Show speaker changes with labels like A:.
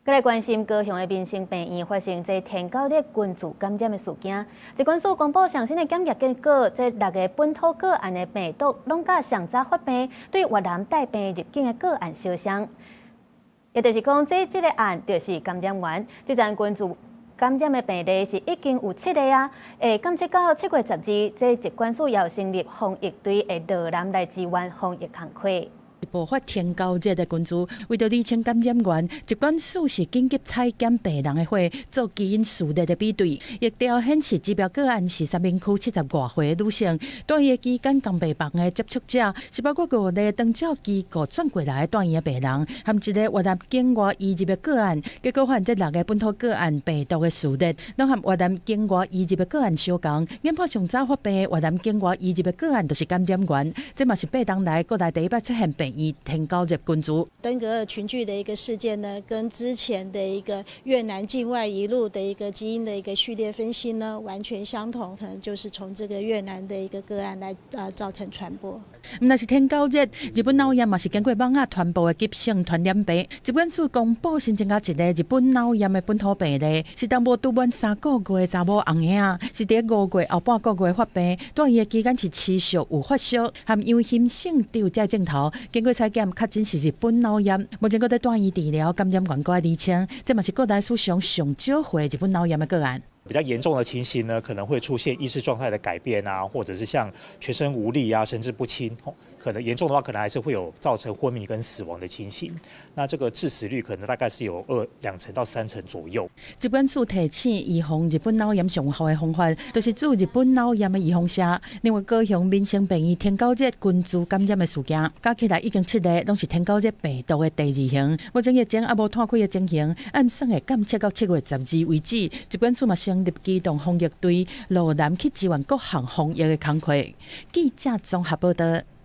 A: 閣來關心高雄的民生病院發生這天狗熱群聚感染的事件，疾管署公布上新的檢驗結果，這六个本土個案的病毒攏佮上早發病對越南帶病入境的個案相像，也就是講，這個案就是感染源。這陣群聚感染的病例是已經有七个啊，會監測到7月12，這疾管署要成立防疫隊，會落南來支援防疫工課。
B: 爆發天狗熱的群聚，為著釐清感染源，疾管署是緊急採檢病人的血做基因序列的比對，疫調顯示指標個案是三民區70外歲女性，住院期間仝病房的接觸者，是包括五个長照機構轉過來的住院的病人，含一個越南境外移入的個案，結果發現這六个本土個案病毒的序列，攏和越南境外移入的個案相仝，研判上早發病的越南境外移入的個案就是感染源，這嘛是8冬來國內第一擺出現病院天狗熱群聚。
C: 登革熱群聚的一個事件呢，跟之前的一個越南境外移入的一個基因的一個序列分析呢，完全相同，可能就是從這個越南的一個個案來造成傳播。
B: 毋但是天狗熱，日本腦炎嘛是經過蚊仔傳播的急性傳染病。疾管署公布新增加一个日本腦炎的本土病例，是當無拄滿3個月的查某紅嬰仔，是佇5月後半個月發病，住院的期間是持續有發燒和陽性症這症頭，經過採檢確診是日本腦炎，目前閣佇住院治療，感染源閣愛釐清，這嘛是國內史上上少歲日本腦炎的個案。
D: 比較嚴重的情形呢，可能會出現意識狀態的改變啊，或者是像全身無力啊、神志不清，可能嚴重的話，可能還是會有造成昏迷跟死亡的情形。那這個致死率可能大概是有2成到3成左右。
B: 疾管署提醒，預防日本腦炎上有效的方法，就是注日本腦炎的預防射。另外，高雄民生病院天狗熱群聚感染的事件，加起來已經七个，攏是天狗熱病毒的第二型。目前疫情猶無斷開的情形，按算會監測到7月12為止。疾管署嘛成立機動防疫隊，落南去支援各項防疫的工課。記者綜合報道。